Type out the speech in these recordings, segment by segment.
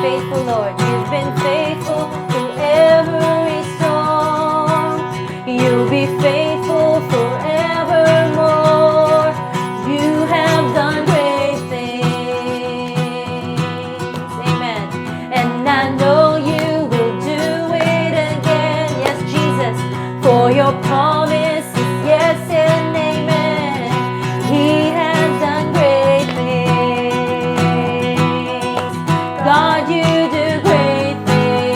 Faithful, Lord. You've been faithful through every storm. You'll be faithful forevermore. You have done great things. Amen. And I know you will do it again. Yes, Jesus, for your promise is yes and amen. He has done great things. God, you do great things.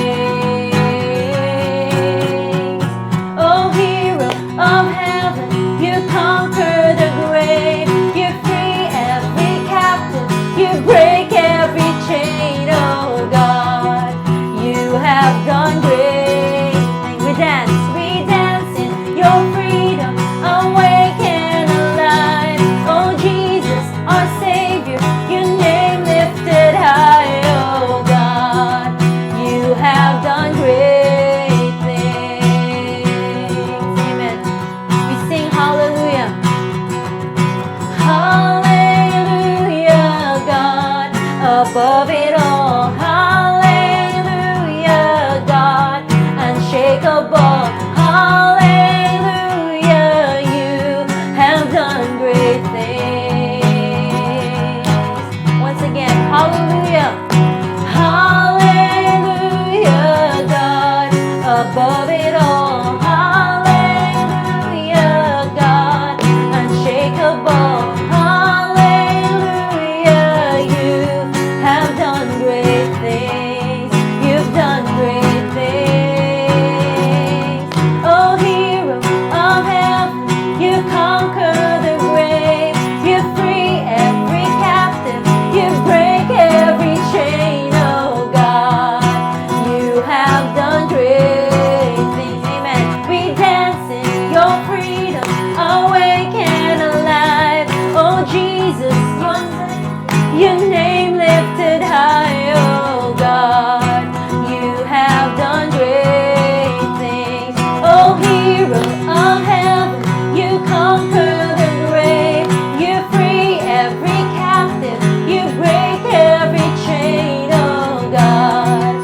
Oh, hero of heaven, you conquer the grave. You free every captive. You break every chain. Oh, God, you have done great things. We dance in your freedom, awake and alive. Oh, Jesus, our Savior, your name lifted high. Oh, God, you have done great things. Amen. We sing hallelujah. Hallelujah, God, above it all. Hallelujah, God, unshakable. Hallelujah, you have done great things. Once again, hallelujah. Hallelujah, God, above it all. Hallelujah, God, unshakable. Hallelujah, you have done great things. You've done great things. Oh, hero of heaven, you conquer the grave. You free every captive. You break every chain. Oh, God, you have done great things. Amen. We dance in your freedom, awake and alive. Oh, Jesus, your name lifted high. Oh, God, you have done great things. Oh, hero of heaven, you conquer the grave. You free every captive. You break every chain. Oh, God,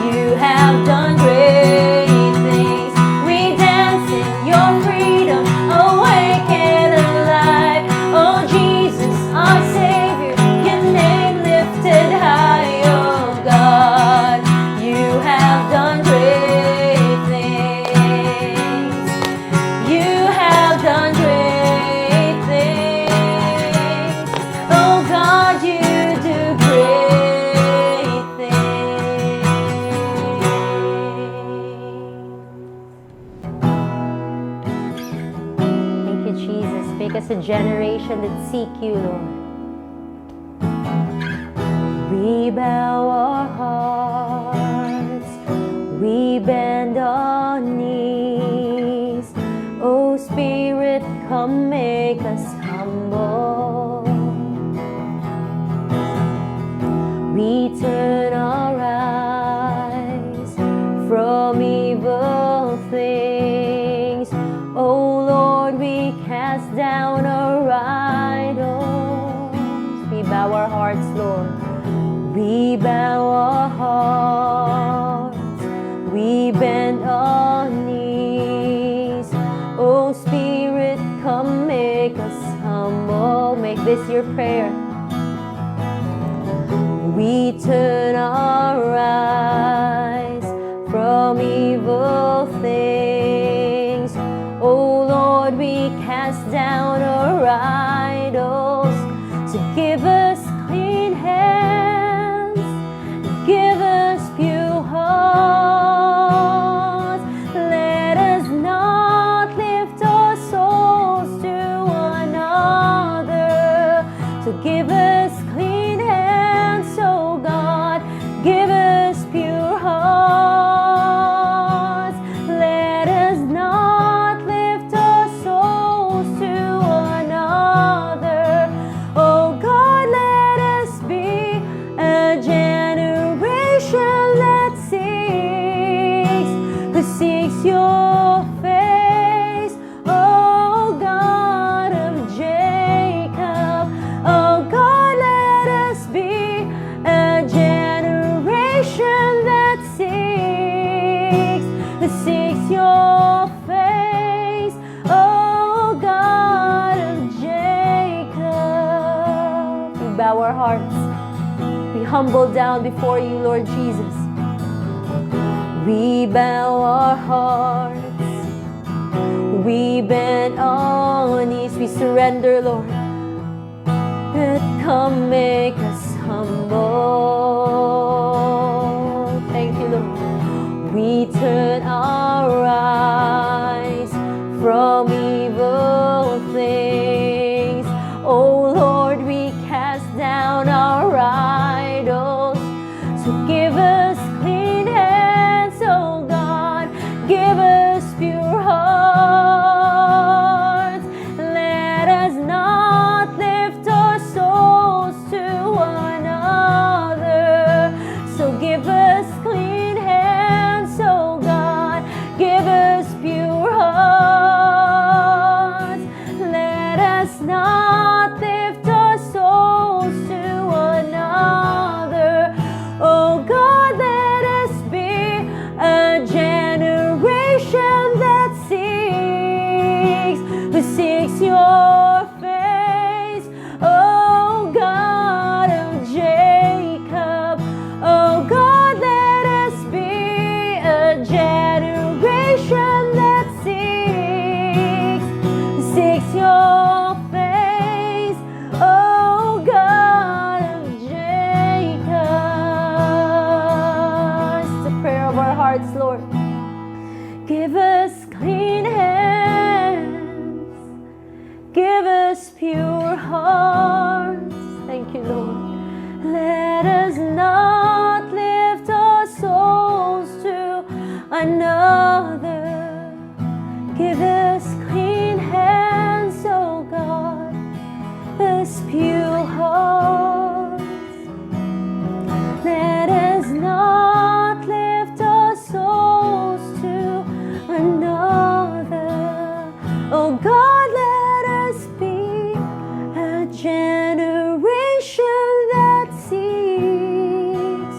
you have done great things. We dance in your freedom, awake and alive. Oh, Jesus, our Savior, your name lifted high. Oh, God, you have done great things. You have done great things. Oh, God, you do great things. Thank you, Jesus. Make us a generation that seek you, Lord. We bow our hearts, we bend our knees. Oh Spirit, come make us humble. We turn our eyes from evil things. Oh Lord, we cast down our idols. We bow our hearts, Lord. We bow our hearts. We bend our knees. Oh Spirit, come make us humble. Make this your prayer. We turn our eyes from evil things. Oh Lord, we cast down our idols to give us clean hands, give us pure hearts. Let us not lift our souls to another. To give us clean hands, oh God, Humble down before you, Lord Jesus. We bow our hearts. We bend our knees. We surrender, Lord. But come make us humble. Thank you, Lord. We turn our eyes from evil things. Oh Lord, we cast down our idols. So give us clean hands, oh God. Give us pure hearts. Let us not lift our souls to another. So give us clean hands, oh God. Give us pure hearts. Let us not lift our souls to another. Oh God, let us be a generation that seeks, who seeks your face. Oh God of Jacob, oh God, let us be a generation that seeks, seeks your face. Oh God of Jacob. It's the prayer of our hearts, Lord. Give us clean hands. Give us pure hearts. Thank you, Lord. Let us not lift our souls to another. Give us clean hands, oh God, us pure hearts. Let us not lift our souls to another. Oh God, let us be a generation that seeks,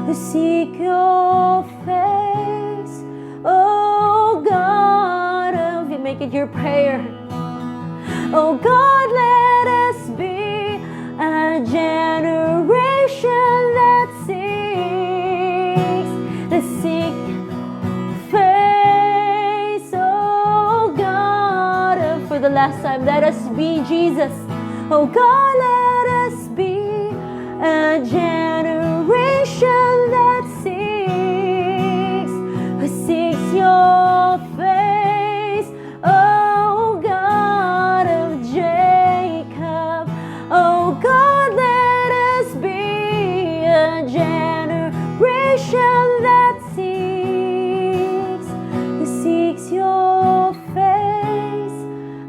who seek your face. Oh God, if you make it your prayer. Oh God, let us be a generation that seek face. Oh God, for the last time, let us be Jesus. Oh God, let us be a generation that seeks, who seeks your face. Oh God of Jacob, oh God, let us be a generation that seeks, who seeks your face.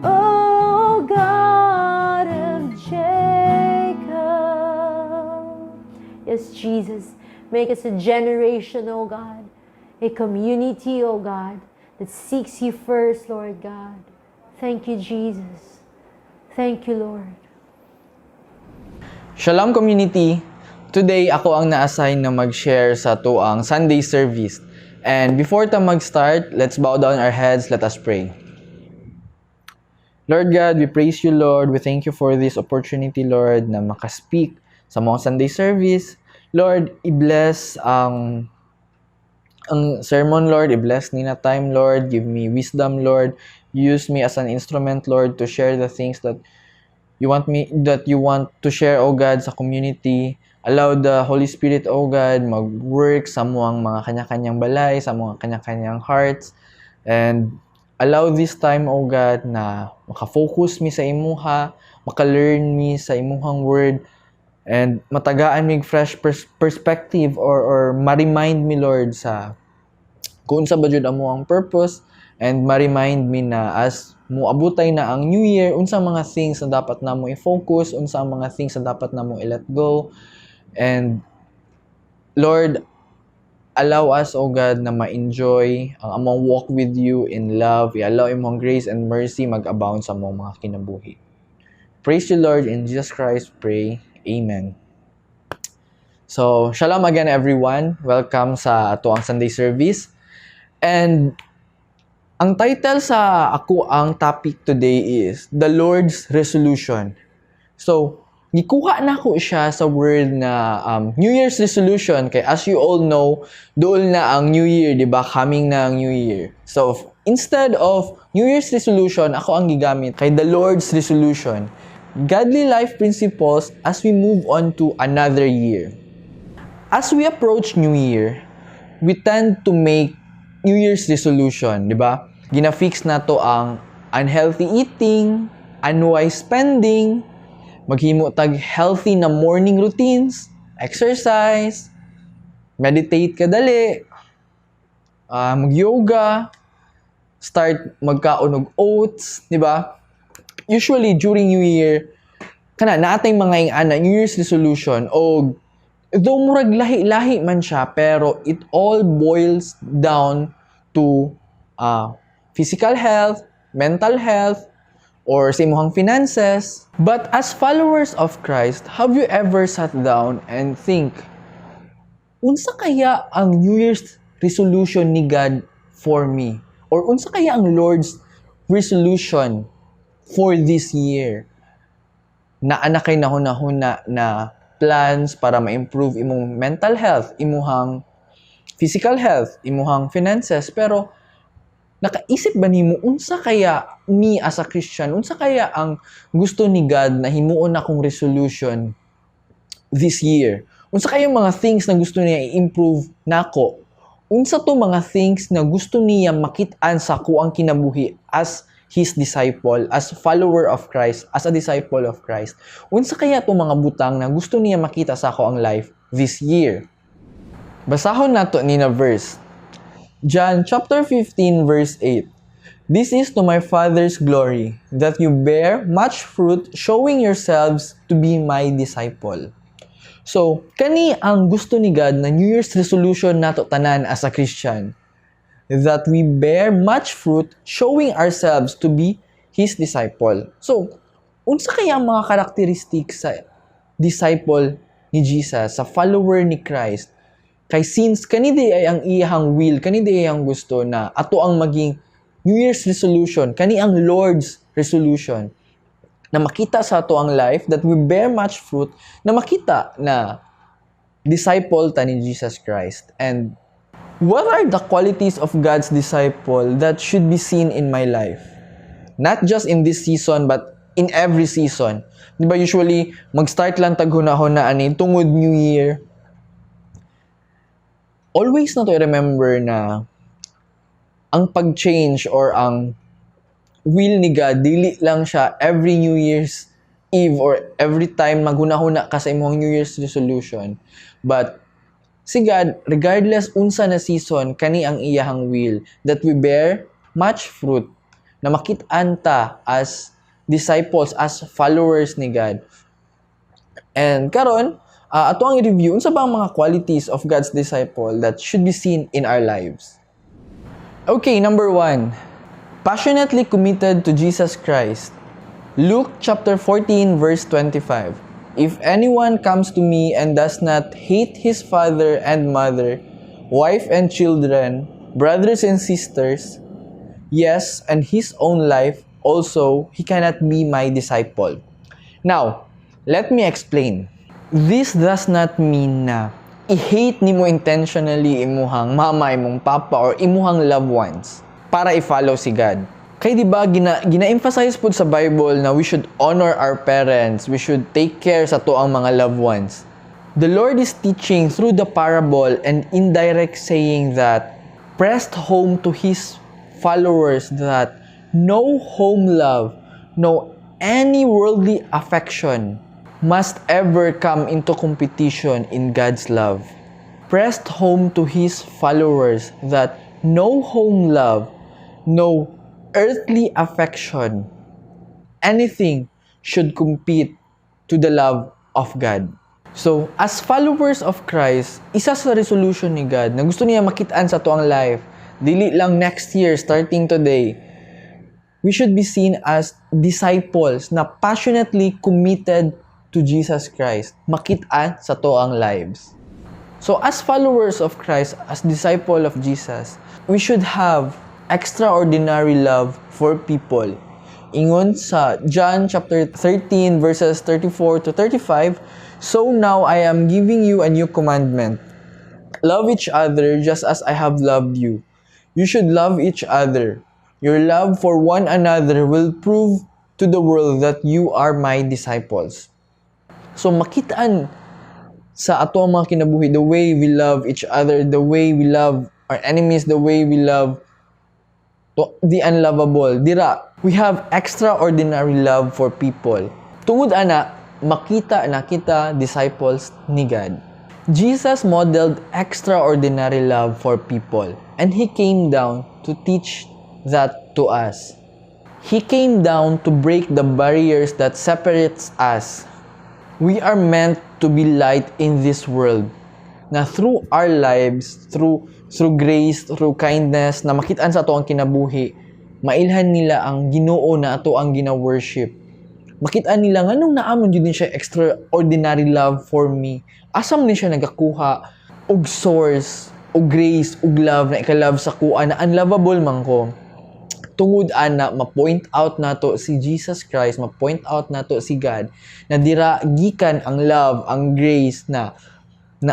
Oh God of Jacob. Yes, Jesus, make us a generation, oh God, a community, oh God, that seeks you first, Lord God. Thank you, Jesus. Thank you, Lord. Shalom, community! Today, ako ang na-assign na mag-share sa atoang Sunday service. And before ta mag-start, let's bow down our heads, let us pray. Lord God, we praise you, Lord. We thank you for this opportunity, Lord, na makaspeak sa mga Sunday service. Lord, i-bless ang sermon, Lord. I-bless ni na time, Lord. Give me wisdom, Lord. Use me as an instrument, Lord, to share the things that you want to share, O God, sa community. Allow the Holy Spirit, O God, mag-work sa mga kanya-kanyang balay, sa mga kanya-kanyang hearts. And allow this time, O God, na maka-focus mi sa imuha, maka-learn mi sa imuhang word, and matagaan mig fresh perspective or ma-remind me, Lord, sa kung unsa ba jud amo ang purpose and ma-remind me na as muabutay na ang New Year, unsa mga things na dapat namo i-focus, unsa ang mga things na dapat namo i-let go. And Lord, allow us, O God, na ma-enjoy ang among walk with you in love. I-allow imong grace and mercy mag-abound sa among mga kinabuhi. Praise you, Lord. In Jesus Christ pray. Amen. So, shalom again, everyone. Welcome sa atoang Sunday service. And ang title sa akoang topic today is The Lord's Resolution. So, Gikuha nako siya sa word na New Year's resolution kay, as you all know, duol na ang New Year, di ba? Coming na ang New Year. So, instead of New Year's resolution, ako ang gigamit kay the Lord's resolution. Godly life principles as we move on to another year. As we approach New Year, we tend to make New Year's resolution, di ba? Gina-fix nato ang unhealthy eating, unwise spending, maghimo tag healthy na morning routines, exercise, meditate kadali, mag-yoga, start magkaon og oats, di ba? Usually during New Year, kana naa tay mga ing-ana New Year's resolution og though murag lahi-lahi man siya, pero it all boils down to physical health, mental health, or sa imuhang finances. But as followers of Christ, have you ever sat down and think, unsa kaya ang New Year's resolution ni God for me? Or unsa kaya ang Lord's resolution for this year? Naa na kay nahuna-huna na plans para ma-improve imong mental health, imuhang physical health, imuhang finances, pero nakaisip ba nimo, unsa kaya me as a Christian, unsa kaya ang gusto ni God na himuon akong resolution this year? Unsa kaya mga things na gusto niya i-improve nako? Unsa to mga things na gusto niya makit-an sa akoang kinabuhi as his disciple, as follower of Christ, as a disciple of Christ? Unsa kaya to mga butang na gusto niya makita sa akoang life this year? Basahon nato ni na verse. John chapter 15 verse 8. "This is to my Father's glory, that you bear much fruit, showing yourselves to be my disciple." So, kani ang gusto ni God na New Year's resolution nato tanan as a Christian. That we bear much fruit, showing ourselves to be His disciple. So, unsa kaya ang mga characteristics sa disciple ni Jesus, sa follower ni Christ? Kay since kani diay ang iyahang will, kani diay ang gusto na ato ang maging New Year's resolution, kani ang Lord's resolution na makita sa ato ang life that we bear much fruit, na makita na disciple ta ni Jesus Christ. And what are the qualities of God's disciple that should be seen in my life? Not just in this season but in every season. Di ba usually mag-start lang tag hunahuna ani tungod New Year? Always nato i-remember na ang pag-change or ang will ni God, dili lang siya every New Year's Eve or every time maghuna-huna ka sa imong New Year's resolution. But si God, regardless unsa na season, kani ang iyahang will, that we bear much fruit, na makit-an ta as disciples, as followers ni God. And karon, ato ang i-review unsa ba ang mga qualities of God's disciple that should be seen in our lives. Okay, number 1. Passionately committed to Jesus Christ. Luke chapter 14 verse 25. "If anyone comes to me and does not hate his father and mother, wife and children, brothers and sisters, yes, and his own life also, he cannot be my disciple." Now, let me explain. This does not mean na i-hate nimo intentionally imuhang mama, imong papa, or imuhang loved ones para i-follow si God. Kay di ba gina-emphasize pud sa Bible na we should honor our parents, we should take care sa atoang mga loved ones. The Lord is teaching through the parable and indirect saying that pressed home to his followers that no home love, no any worldly affection must ever come into competition in God's love. Pressed home to his followers that no home love, no earthly affection, anything should compete to the love of God. So, as followers of Christ, isa sa resolution ni God na gusto niya makitaan sa atoang life, dili lang next year, starting today, we should be seen as disciples na passionately committed to Jesus Christ. Makitaan sa atoang lives. So, as followers of Christ, as disciple of Jesus, we should have extraordinary love for people. Ingon sa John chapter 13 verses 34 to 35, "So now I am giving you a new commandment. Love each other just as I have loved you. You should love each other. Your love for one another will prove to the world that you are my disciples." So makitaan sa ato ang mga kinabuhi, the way we love each other, the way we love our enemies, the way we love to the unlovable. Dira, we have extraordinary love for people. Tungod ana, makita na kita disciples ni God. Jesus modeled extraordinary love for people, and He came down to teach that to us. He came down to break the barriers that separates us. We are meant to be light in this world. Na through our lives, through grace, through kindness, na makitaan sa ato ang kinabuhi, mailhan nila ang Ginoo na ato ang gina-worship. Makitaan nila nganong naa man jud ni siya extraordinary love for me. Asa man ni siya nagakuha og source, og grace, og love na ika-love sa akoa na unlovable man ko? Tungod ana, ma-point out nato si Jesus Christ, ma-point out nato si God, na dira gikan ang love, ang grace na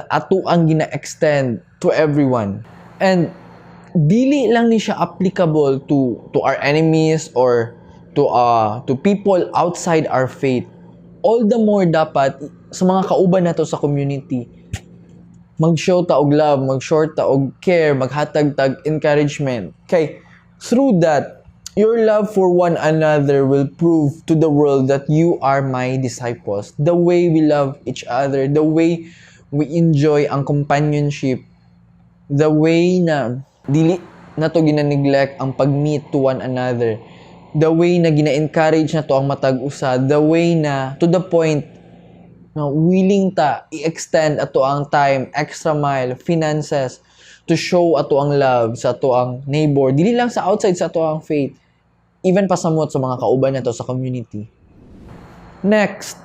ato ang gina-extend to everyone. And dili lang ni siya applicable to our enemies or to people outside our faith. All the more dapat sa mga kauban nato sa community, mag-show ta og love, mag-show ta og care, maghatag tag encouragement. Kay through that, your love for one another will prove to the world that you are my disciples. The way we love each other, the way we enjoy ang companionship, the way na dili nato gina-neglect ang pag-meet to one another, the way na gina-encourage nato ang matag usa, the way na to the point na willing ta i-extend ato ang time, extra mile, finances to show ato ang love sa ato ang neighbor, dili lang sa outside sa ato ang faith, even pasamot sa mga kauban nato sa community. Next,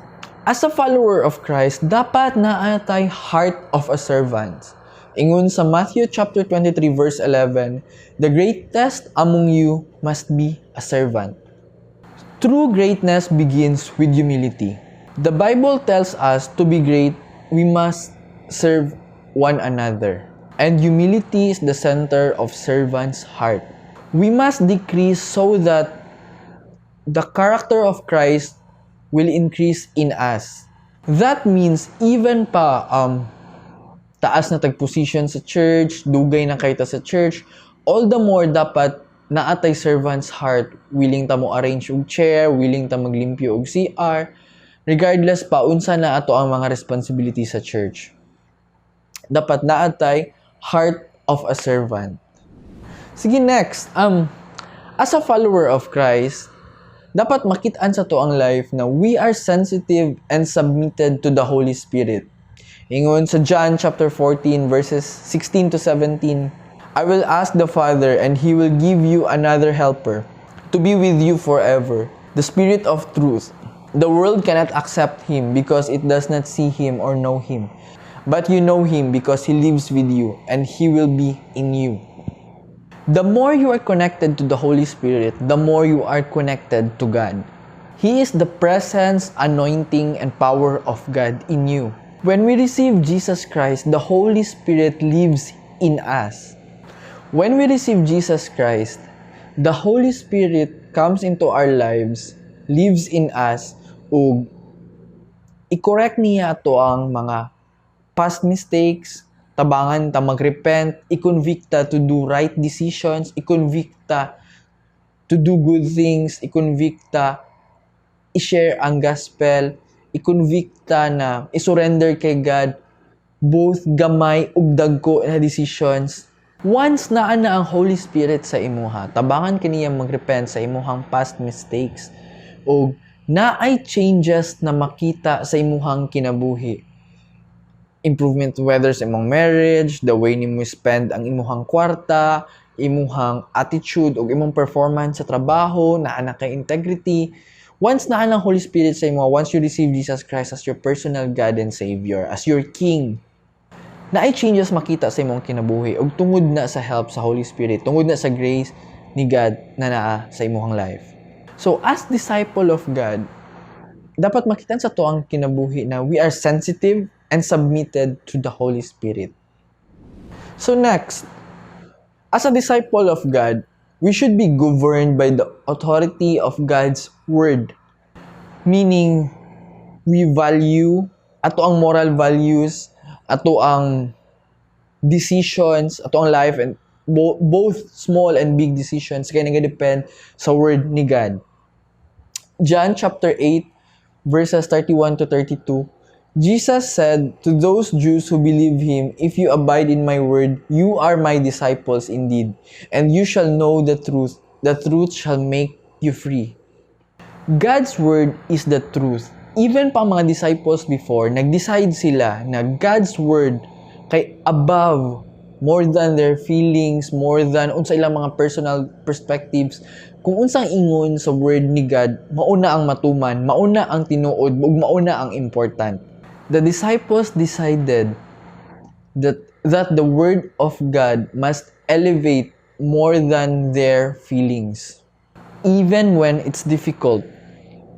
as a follower of Christ, dapat naa tay heart of a servant. Ingon sa Matthew chapter 23 verse 11, "The greatest among you must be a servant." True greatness begins with humility. The Bible tells us to be great, we must serve one another. And humility is the center of servant's heart. We must decrease so that the character of Christ will increase in us. That means even pa taas na tag position sa church, dugay na kaayo ta sa church, all the more dapat naa tay servant's heart, willing ta mo arrange og chair, willing ta maglimpyo og CR, regardless pa unsa na ato ang mga responsibility sa church. Dapat naa tay heart of a servant. Sige, next. As a follower of Christ, dapat makitaan sa ato ang life na we are sensitive and submitted to the Holy Spirit. Ingon sa John chapter 14 verses 16 to 17, "I will ask the Father, and he will give you another helper to be with you forever, the Spirit of truth. The world cannot accept him because it does not see him or know him. But you know him because he lives with you and he will be in you." The more you are connected to the Holy Spirit, the more you are connected to God. He is the presence, anointing, and power of God in you. When we receive Jesus Christ, the Holy Spirit lives in us. When we receive Jesus Christ, the Holy Spirit comes into our lives, lives in us, ug i-correct niya ato ang mga past mistakes, tabangan ta mag-repent, i-convict ta to do right decisions, i-convict ta to do good things, i-convict ta i-share ang gospel, i-convict ta na i-surrender kay God both gamay ug dagko na decisions. Once naa na ang Holy Spirit sa imuha, tabangan ka niya mag-repent sa imuhang past mistakes ug naay changes na makita sa imuhang kinabuhi. Improvement whether sa imong marriage, the way nimo spend ang imuhang kwarta, imuhang attitude ug imong performance sa trabaho, naa na kay integrity. Once naa ang Holy Spirit sa imo, once you receive Jesus Christ as your personal God and Savior, as your King, naay changes makita sa imong kinabuhi ug tungod na sa help sa Holy Spirit, tungod na sa grace ni God na naa sa imong life. So, as disciple of God, dapat makita sa atoang kinabuhi na we are sensitive and submitted to the Holy Spirit. So next, as a disciple of God, we should be governed by the authority of God's Word. Meaning, we value ato ang moral values, ato ang decisions, ato ang life, and both small and big decisions kay naga-depend sa Word ni God. John chapter 8 verses 31 to 32. Jesus said to those Jews who believe him, "If you abide in my word, you are my disciples indeed, and you shall know the truth shall make you free." God's word is the truth. Even pa mga disciples before, nag-decide sila na God's word kay above more than their feelings, more than unsa ilang mga personal perspectives. Kung unsang ingon sa word ni God, mauna ang matuman, mauna ang tinuod, ug mauna ang important. The disciples decided that the word of God must elevate more than their feelings. Even when it's difficult,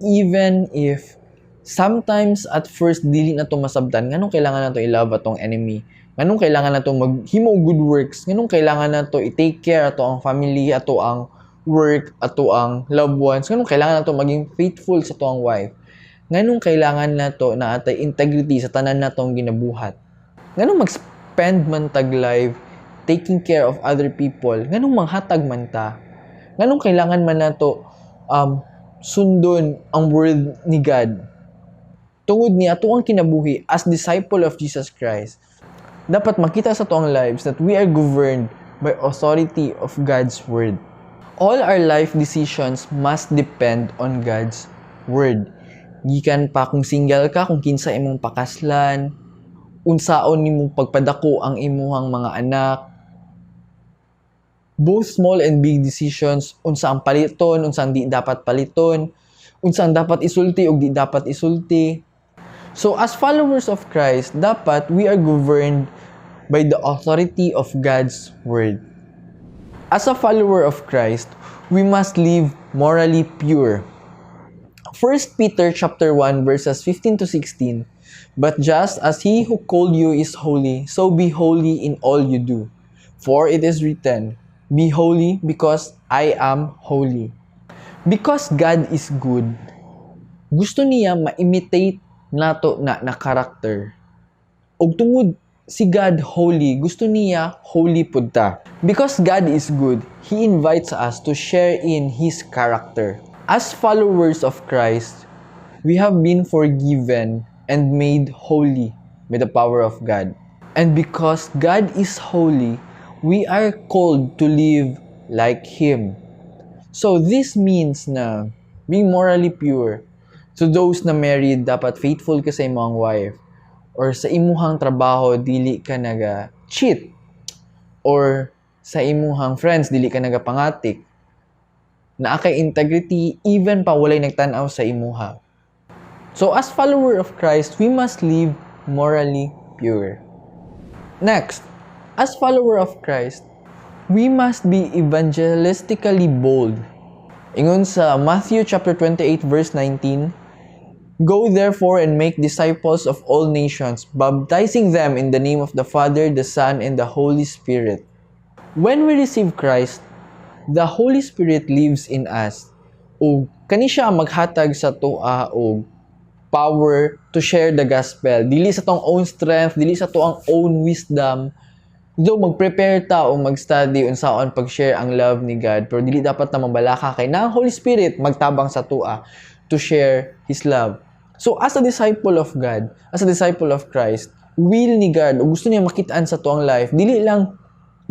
even if sometimes at first dili nato masabtan nganong kailangan nato i-love atong enemy, nganong kailangan nato maghimo good works, nganong kailangan nato i-take care ato ang family, ato ang work, ato ang loved ones, nganong kailangan nato maging faithful sa atoang wife, nganong kailangan nato na atay integrity sa tanan natong ginabuhat, nganong mag-spend man tag life taking care of other people, nganong manghatag man ta, nganong kailangan man nato sundon ang word ni God. Tungod ni ato ang kinabuhi as disciple of Jesus Christ, dapat makita sa atoang lives that we are governed by authority of God's word. All our life decisions must depend on God's word. Gikan pa kung single ka, kung kinsa imong pakaslan, unsaon nimong pagpadako ang imuhang mga anak, both small and big decisions, unsa ang paliton, unsa ang di dapat paliton, unsa ang dapat isulti ug di dapat isulti. So as followers of Christ, dapat we are governed by the authority of God's word. As a follower of Christ, we must live morally pure. 1 Peter chapter 1 verses 15 to 16. "But just as he who called you is holy, so be holy in all you do. For it is written, 'Be holy because I am holy.'" Because God is good, gusto niya ma-imitate nato na character. Ug tungod si God holy, gusto niya holy pud ta. Because God is good, He invites us to share in His character. As followers of Christ, we have been forgiven and made holy by the power of God. And because God is holy, we are called to live like Him. So this means na being morally pure. To those na married, dapat faithful ka sa imong wife. Or sa imuhang trabaho, dili ka naga cheat. Or sa imuhang friends, dili ka nagapangatik. Naa kay integrity even pa walay nagtan-aw sa imuha. So as follower of Christ, we must live morally pure. Next, as follower of Christ, we must be evangelistically bold. Ingon sa Matthew chapter 28 verse 19, "Go therefore and make disciples of all nations, baptizing them in the name of the Father, the Son, and the Holy Spirit." When we receive Christ, the Holy Spirit lives in us. Ug kani siya ang maghatag sa atoa og power to share the gospel. Dili sa atong own strength, dili sa atoang own wisdom. Though mag-prepare ta o mag-study unsaon pag-share ang love ni God, pero dili dapat na mabalaka kay na ang Holy Spirit magtabang sa atoa to share His love. So as a disciple of God, as a disciple of Christ, will ni God o gusto niya makitaan sa atoang life, dili lang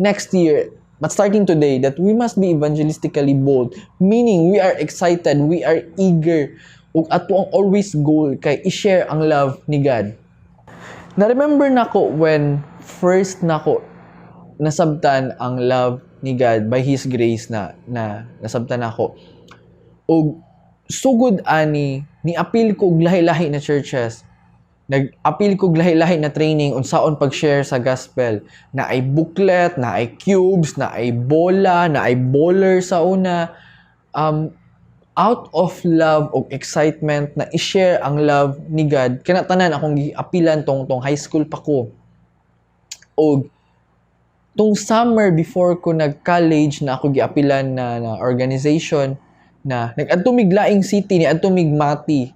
next year, but starting today, that we must be evangelistically bold. Meaning, we are excited, we are eager, ug ato ang always goal kay i-share ang love ni God. Na-remember nako when first nako nasabtan ang love ni God by His grace na nasabtan nako. Ug sugod ani ni apil ko og lahi-lahi na churches. Nag-apil ko og lahi-lahi na training unsaon pag-share sa gospel. Naay booklet, naay cubes, naay bola, naay baller sa una. Out of love o excitement na i-share ang love ni God, kana tanan akong giapilan tong high school pa ko. Og tong summer before ko nag-college na ako giapilan na organization na nag-adto mig laing city, ni adto mig Mati.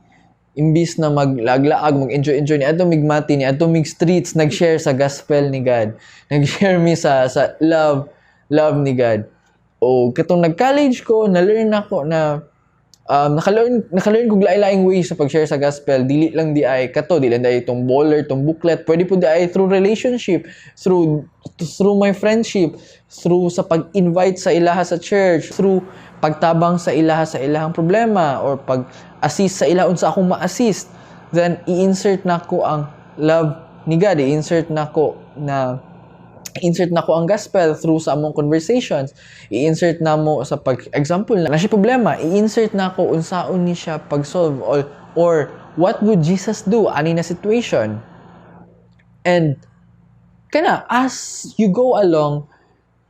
Imbis na maglaag-laag, mag-enjoy-enjoy, ni adto mig Mati, ni adto mig streets, nag-share sa gospel ni God. Nag-share mi sa love ni God. O katong nag-college ko, na-learn ako na naka-learn kog lain-laing ways sa pag-share sa gospel. Dili lang di ay kato, dili lang di ay itong baller, itong booklet. Pwede po di ay through relationship, through my friendship, through sa pag-invite sa ilaha sa church, through pagtabang sa ilaha sa ilahang problema or pag-assist sa ila unsa akong ma-assist. Then i-insert nako ang love ni God, i-insert nako na insert na ko ang gospel through sa among conversations. I-insert na mo sa pag example na siya problema, i-insert na ko unsaon ni siya pag-solve or what would Jesus do ani na situation. And kana, as you go along,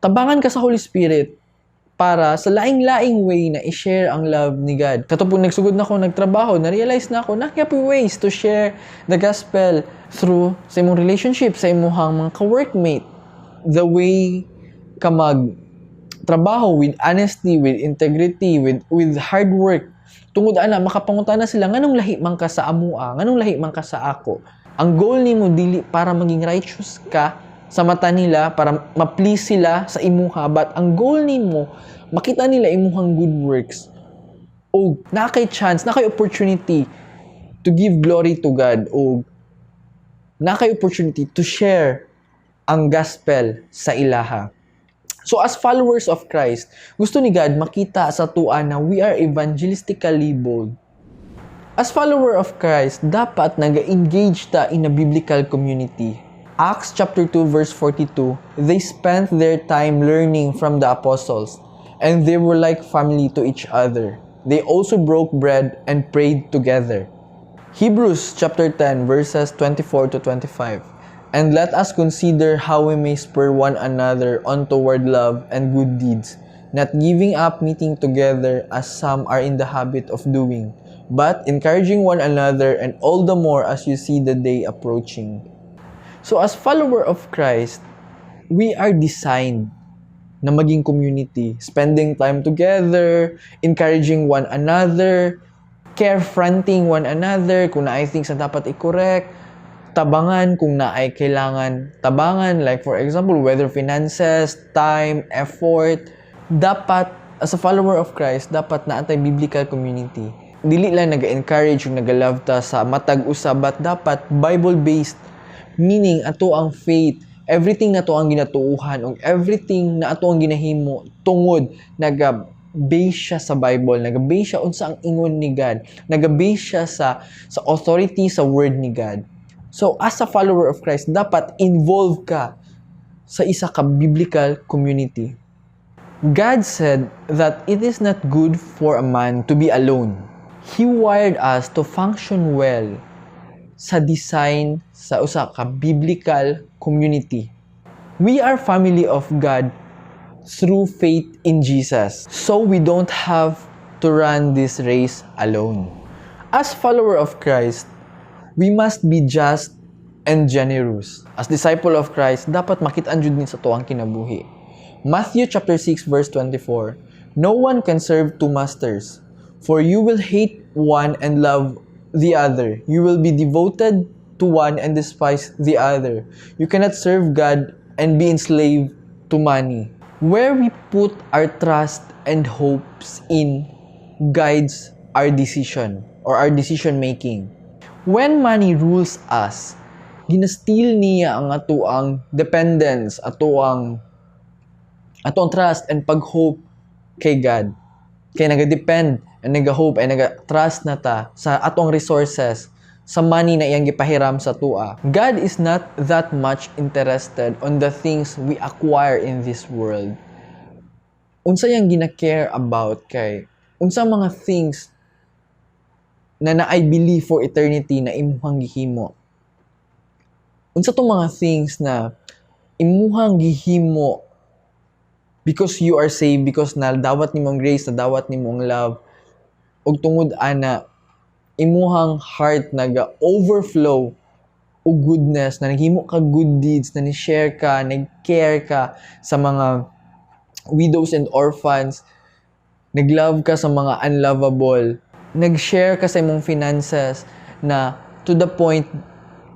tabangan ka sa Holy Spirit para sa laing-laing way na i-share ang love ni God. Kato po nagsugod na ako nagtrabaho, na-realize na ako na kaya ways to share the gospel through sa imong relationship, sa imong mga ka-workmate. The way ka mag trabaho with honesty, with integrity, with hard work. Tungod ana, makapangutana sila, "Nganong lahi man ka sa amua? Nganong lahi man ka sa ako?" Ang goal nimo dili para maging righteous ka sa mata nila, para ma-please sila sa imuha, but ang goal nimo, makita nila imuhang good works o naa kay chance, naa kay opportunity to give glory to God o naa kay opportunity to share ang gospel sa ilaha. So as followers of Christ, gusto ni God makita sa atua na we are evangelistically bold. As follower of Christ, dapat naga-engage ta in a biblical community. Acts chapter 2 verse 42, "They spent their time learning from the apostles, and they were like family to each other. They also broke bread and prayed together." Hebrews chapter 10 verses 24 to 25. "And let us consider how we may spur one another on toward love and good deeds, not giving up meeting together as some are in the habit of doing, but encouraging one another, and all the more as you see the day approaching." So as follower of Christ, we are designed na maging community, spending time together, encouraging one another, carefronting one another kung naay things na dapat i-correct, tabangan kung naay kailangan tabangan, like for example, whether finances, time, effort. Dapat as a follower of Christ, dapat naa tay biblical community. Dili lang naga-encourage yung naga-love ta sa matag usa, but dapat Bible-based, meaning ato ang faith, everything na to ang ginatuuhan ug everything na ato ang ginahimo tungod naga base siya sa Bible, naga-base siya unsa ang ingon ni God, naga-base siya sa authority sa word ni God. So as a follower of Christ, dapat involved ka sa isa ka biblical community. God said that it is not good for a man to be alone. He wired us to function well sa design sa usa ka biblical community. We are family of God through faith in Jesus. So we don't have to run this race alone. As follower of Christ, we must be just and generous. As disciple of Christ, dapat makit-an jud ni sa atuang kinabuhi. Matthew chapter 6 verse 24. "No one can serve two masters, for you will hate one and love the other. You will be devoted to one and despise the other. You cannot serve God and be enslaved to money." Where we put our trust and hopes in guides our decision or our decision making. When money rules us, gina-steal niya ang atuang dependence, atuang trust and pag-hope kay God. Kay naga-depend and naga-hope and naga-trust na ta sa atong resources, sa money na iyang gipahiram sa atua. God is not that much interested on the things we acquire in this world. Unsa iyang gina-care about kay unsa mga things na naay believe for eternity na imuhang gihimo. Unsa tong mga things na imuhang gihimo because you are saved, because nadawat nimo ang grace, nadawat nimo ang love. Ug tungod ana, imuhang heart naga overflow og goodness, na naghimo ka good deeds, na ni-share ka, nag-care ka sa mga widows and orphans, nag-love ka sa mga unlovable, nag-share ka sa imong finances na to the point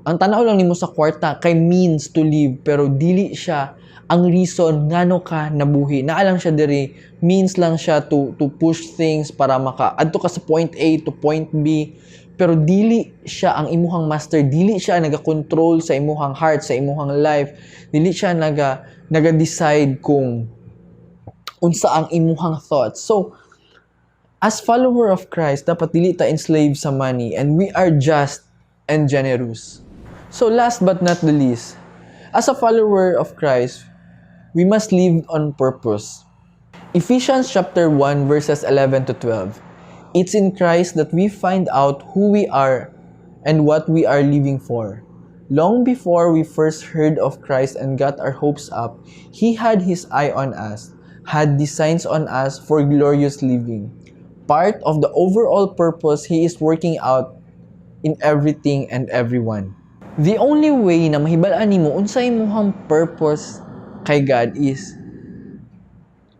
ang tanaw lang nimo sa kwarta kay means to live, pero dili siya ang reason ngano ka nabuhi. Naa lang siya diri, means lang siya to push things para maka adto ka sa point A to point B, pero dili siya ang imuhang master, dili siya naga-control sa imuhang heart, sa imuhang life, dili siya naga-decide kung unsa ang imuhang thoughts. So, as follower of Christ, dapat dili ta enslaved sa money and we are just and generous. So last but not the least, as a follower of Christ, we must live on purpose. Ephesians chapter 1 verses 11 to 12. It's in Christ that we find out who we are and what we are living for. Long before we first heard of Christ and got our hopes up, He had His eye on us, had designs on us for glorious living. Part of the overall purpose He is working out in everything and everyone. The only way na mahibal-an nimo unsa imong purpose kay God is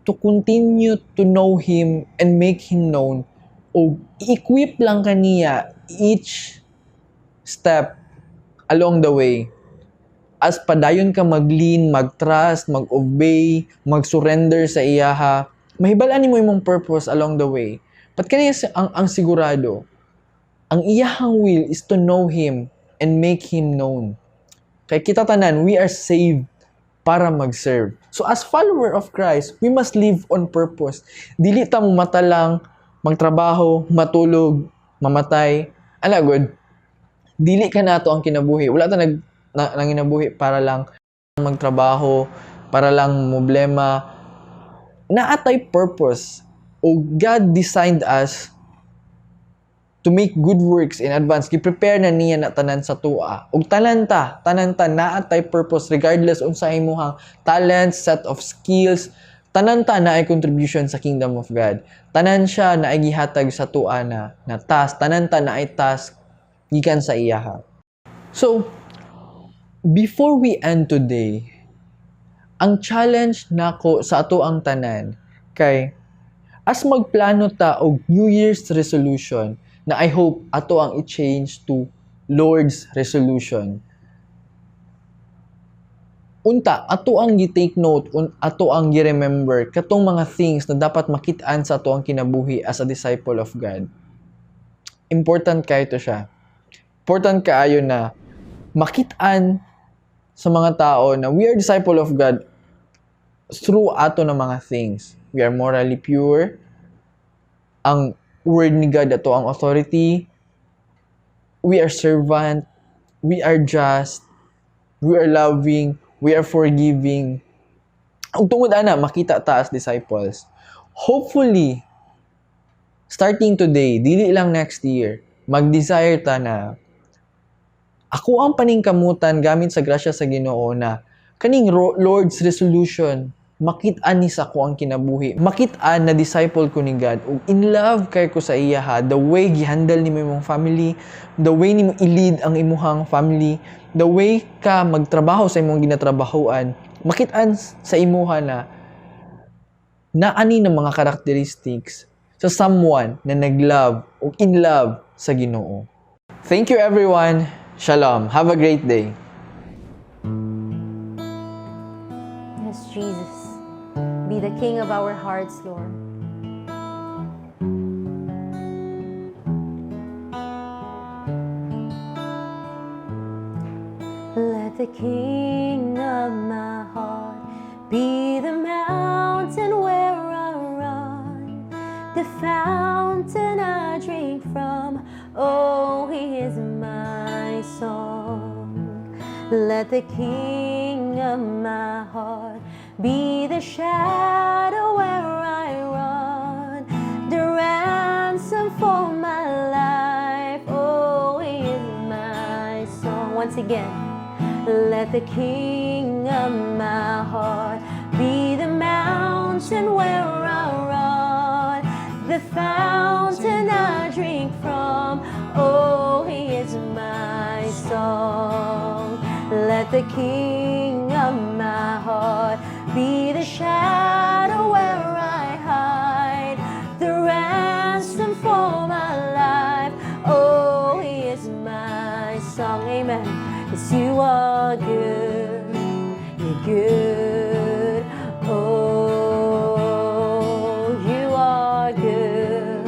to continue to know Him and make Him known, o i-equip lang kaniya each step along the way. As padayon ka mag-lean, mag-trust, mag-obey, mag-surrender sa iyaha, mahibal-an nimo imong purpose along the way. But kani ang sigurado, ang iyahang will is to know Him and make Him known. Kay kita tanan, we are saved para mag-serve. So as follower of Christ, we must live on purpose. Dili ta mo mata lang, magtrabaho, matulog, mamatay. Ala, good. Dili ka nato ang kinabuhi. Wala ta nanginabuhi para lang magtrabaho, para lang problema. Naatay purpose. O God designed us to make good works in advance. Gi-prepare na niya na tanan sa tua. Og tanan ta naa tay purpose regardless unsa imong talent, set of skills, tanan ta naay contribution sa kingdom of God. Tanan siya na gihatag sa tua na task, tanan ta naay task gikan sa iyaha. So, before we end today, ang challenge nako sa ato ang tanan kay as magplano ta og New Year's resolution na I hope ato ang i-change to Lord's resolution. Unta, ato ang gi-take note, ato ang gi-remember katong mga things na dapat makit-an sa ato ang kinabuhi as a disciple of God. Important kaayo to siya. Important kaayo na makit-an sa mga tao na we are disciple of God through ato na mga things. We are morally pure. Ang word ni God ato ang authority. We are servant. We are just. We are loving. We are forgiving. Ug tungod ana makita ta as disciples. Hopefully, starting today, dili lang next year, mag-desire ta na ako ang paningkamutan gamit sa grasya sa Ginoo na kaning Lord's resolution makit-an ni sa ko ang kinabuhi. Makit-an na disciple ko ni God ug in love kay ko sa iya ha. The way gihandle nimo imong family, the way nimo i-lead ang imuhang family, the way ka magtrabaho sa imong ginatrabahoan, makit-an sa imuha na naani ng mga characteristics sa someone na nag-love o in love sa Ginoo. Thank you, everyone. Shalom. Have a great day. Yes, Jesus. Be the King of our hearts, Lord. Let the King of my heart be the mountain where I run, the fountain I drink from. Oh, He is my song. Let the King of my heart be the shadow where I run, the ransom for my life. Oh, He is my song. Once again, let the King of my heart be the mountain where I run, the fountain I the King of my heart be the shadow where I hide, the ransom for my life. Oh, He is my song. Amen. 'Cause you are good. You're good. Oh, you are good.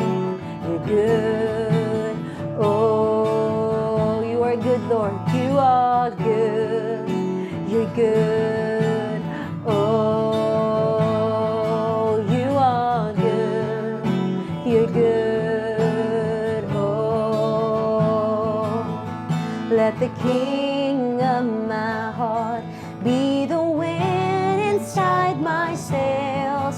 You're good. Oh, you are good, Lord. You are good. You're good. Oh, you are good. You're good. Oh, let the King of my heart be the wind inside my sails,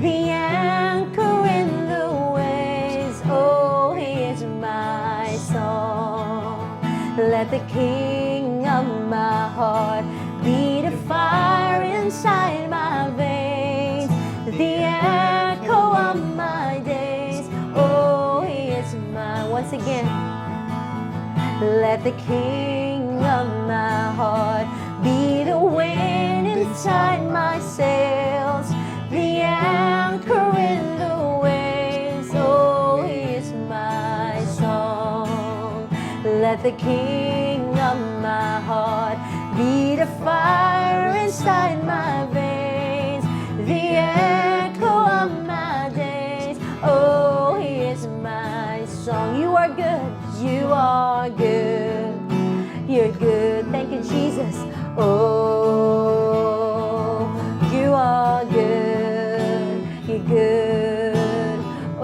the anchor in the waves. Oh, He is my song. Let the King of my heart be the fire inside my veins, the echo of my days. Oh, He is my, once again. Let the King of my heart be the wind inside my sails, the anchor in the waves. Oh, He is my song. Let the King of my heart be the fire inside my veins, the echo of my days. Oh, He is my song. You are good. You are good. You're good. Thank you, Jesus. Oh, you are good. You're good.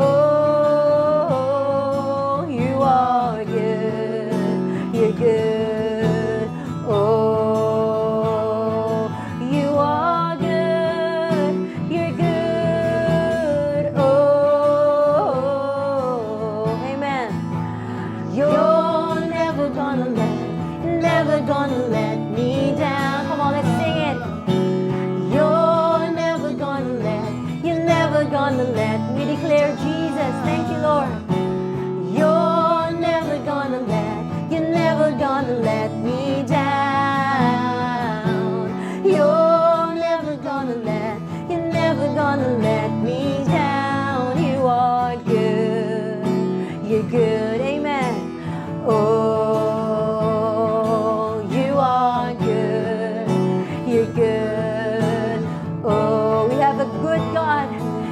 Oh, you are good. You're good. Oh, you are good. You're good. Oh, amen. You're never gonna let, never gonna let me down. Come on, let's sing it. You're never gonna let, you're never gonna let me declare Jesus. Thank you, Lord. You're never gonna let, you're never gonna let me down. You're never gonna let, you're never gonna let me down. You are good. You're good. Amen. Oh, you are good. You're good. Oh, we have a good God.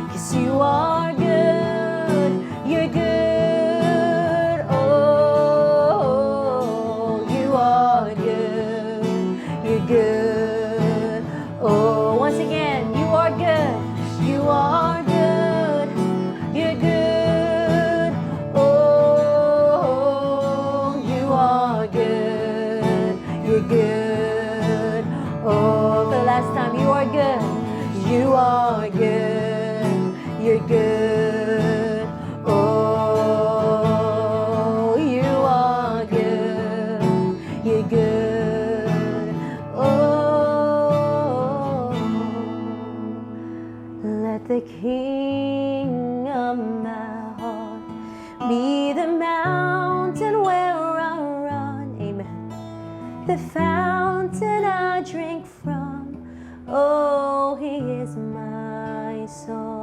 'Cause you are good. You're good. Oh, you are good. You're good. Oh, once again, you are good. You are good. You're good. Oh, you are good. You're good. Oh, for the last time, you are good. You are good. You're good. Oh, you are good. You're good. Oh, let the King of my heart be the mountain where I run. Amen. The fountain I drink from. Oh, He is my song.